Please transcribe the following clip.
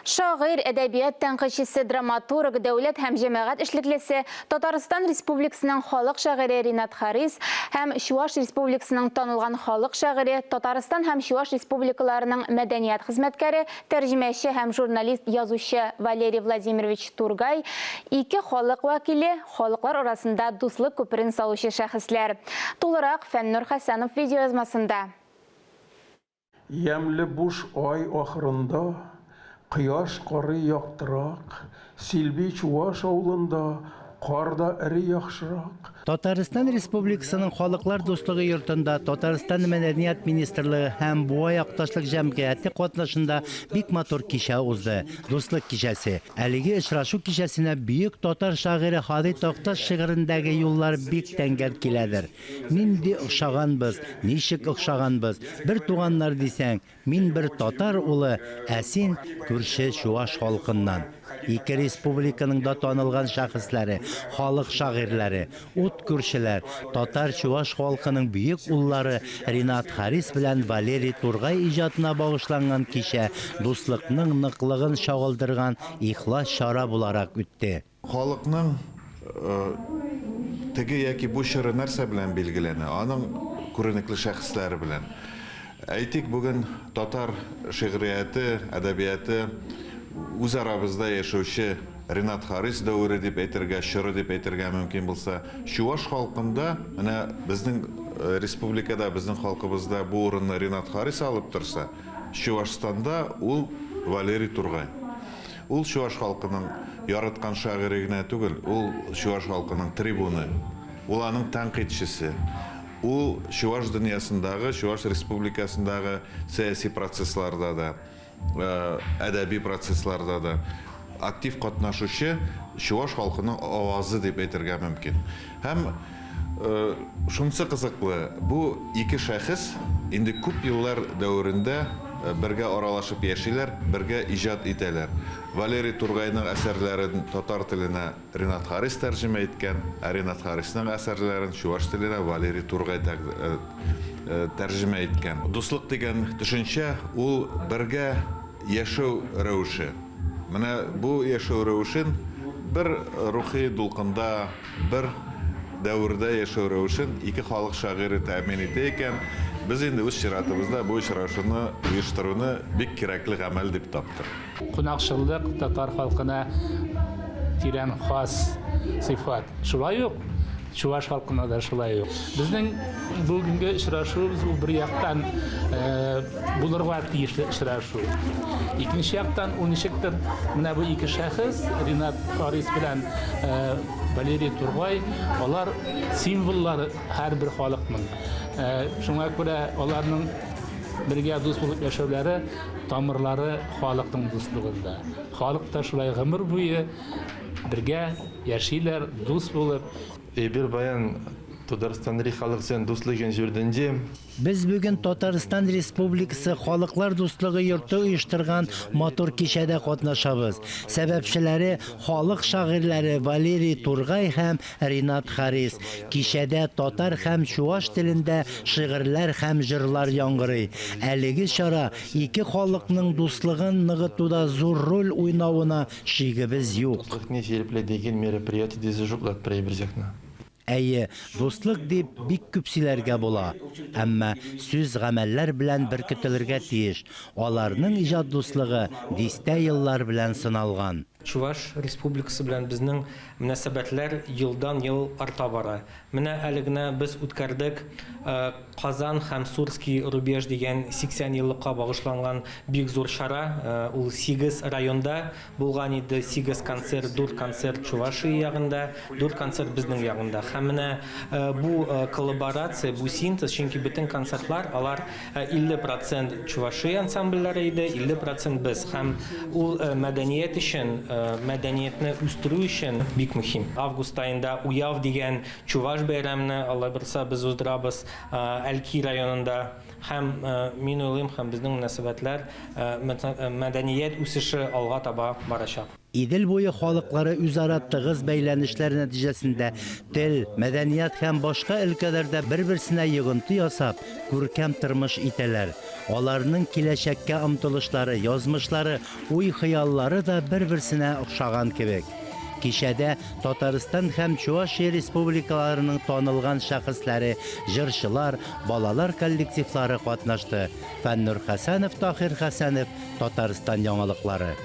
Шагыйрь, әдәбият тәнкыйтьчесе, драматург, дәүләт һәм җәмәгать эшлеклесе, Татарстан Республикасының халык шагыйре Ринат Харис һәм Чуаш Республикасының танылган халык шагыйре, Татарстан һәм Чуаш Республикаларының мәдәният хезмәткәре, тәрҗемәче һәм журналист, язучы Валерий Владимирович Тургай, ике халык вәкиле, халыклар арасында дуслык күперен салучы шәхесләр. Тулырак Фәннур Хәсәнов видеоязмасында. Ямьле буш ай ахырында Кояш карый яктырак, Силби чуаш авылында Кар да эри яхшырак. Татарстан Республикасының Халыклар дуслыгы йортында Татарстан Мәдәният министрлыгы һәм Буа якташлык җәмгыяте катнашында бик матур кичә узды, Дуслык кичәсе. Әлеге очрашу кичәсенә бөек татар шагыйре Һади Такташ шигырендәге юллар бик тәңгәл киләдер. Нинди охшаганбыз, ничек охшаганбыз, бер туганнар дисәң, мин бер татар улы, ә син, күрше чуаш халкыннан. Ике республиканың да танылган шәхесләре, халык шагыйрьләре, ут күршеләр, татар-чуаш халкының бөек уллары Ринат Харис белән Валерий Тургай иҗатына багышланган кичә дуслыкның ныклыгын чагылдырган ихлас чара буларак үтте. Халыкның теге яки бу чоры нәрсә белән билгеләнә? Аның күренекле шәхесләре белән. Әйтик, бүген татар шигърияте, әдәбияты үз арабызда яшәүче Ренат Харис дәвере дип әйтергә, чоры дип әйтергә мөмкин булса, чуаш халкында, менә безнең республикада, безнең халкыбызда бу урынны Ренат Харис алып торса, Чуашстанда ул Валерий Тургай. Ул чуаш халкының яраткан шагыйре генә түгел, ул чуаш халкының трибуны, ул аның тәнкыйтьчесе. Ул чуаш дөньясындагы, Чуаш республикасындагы сәяси процессларда да, әдәби процессларда да актив катнашучы чуаш халкының авазы дип әйтергә мөмкин. Һәм шунысы кызыклы, бу ике шәхес инде күп еллар дәверендә бергә аралашып яшиләр, бергә иҗат итәләр. Валерий Тургайның әсәрләрен татар теленә Ренат Харис тәрҗемә иткән, ә Ренат Харисның әсәрләрен чуаш теленә Валерий Тургай тәрҗемә иткән. Дуслык дигән төшенчә ул бергә яшәү рәвеше. Менә бу яшәү рәвешен бер рухи дулкында, Бер дәвердә яшәү рәвешен ике халык шагыйре тәэмин итә икән, без инде үз чиратыбызда бу очрашуны оештыруны бик кирәкле гамәл дип таптык. Кунакчыллык татар халкына тирән хас сыйфат. Шулай ук чуваш халкына да шулай ук. Безнең бүгенге очрашуыбыз ул бер яктан булырга тиешле очрашу. Икенче яктан ул ничектер менә бу ике шәхес, Ринат Харис белән Валерий Тургай, алар символлары һәрбер халыкның. Шуңа күрә аларның бергә дус булып яшәүләре тамырлары халыкның дуслыгында. Халык та шулай гомер буе бергә яшиләр, дус булып. Эпир паян Тутарстанри халӑхсен дуслӑхӗн ҫуртӗнче. Без бүген Татарстан Республикасы Халыклар дуслыгы йорты оештырган матур кичәдә катнашабыз. Сәбәпчеләре, халык шагыйрьләре Валерий Тургай һәм Ринат Харис. Кичәдә татар һәм чуаш телендә шигырьләр һәм җырлар яңгырый. Әлеге чара ике халыкның дуслыгын ныгытуда зур роль уйнавына шигебез юк. Дуслыкны ҫирӗплетекен мероприяти тесе шутлатпӑр эпир ҫакна. Әйе, дуслык дип бик күп сөйләргә була. Әмма сүз гамәлләр белән беркетелергә тиеш. Аларның иҗат дуслыгы дистә еллар белән сыналган. Чуваш Республикасы белән безнең мөнәсәбәтләр елдан-ел арта бара. Менә әле генә без үткәрдек Казан һәм Сурский рубеж дигән 80 еллыкка багышланган бик зур чара. Ул сигез районда Булган иде сигез концерт, дүрт концерт Чувашия ягында, дүрт концерт безнең ягында. Һәм менә бу коллаборация, бу синтез, чөнки бөтен концертлар алар 50 процент Чувашия ансамбльләре иде, 50 процент без. Һәм ул мәдәният өчен, мәдәниятне үстерү өчен бик мөһим. Август аенда Уяв дигән чуваш бәйрәмне, Алла бирса, без уздырабыз Әлки районында. Һәм мин уйлыйм, һәм безнең мөнәсәбәтләр, мәдәният үсеше алга таба барачак. Идел буе халыклары үзара тыгыз бәйләнешләр нәтиҗәсендә тел, мәдәният һәм башка өлкәләрдә бер-берсенә йогынты ясап, күркәм тормыш итәләр. Аларның киләчәккә омтылышлары, язмышлары, уй-хыяллары да бер-берсенә охшаган кебек. Кичәдә Татарстан һәм Чувашия республикаларының танылган шәхесләре, җырчылар, балалар коллективлары катнашты. Фәннур Хәсәнов, Таһир Хәсәнов, Татарстан яңалыклары.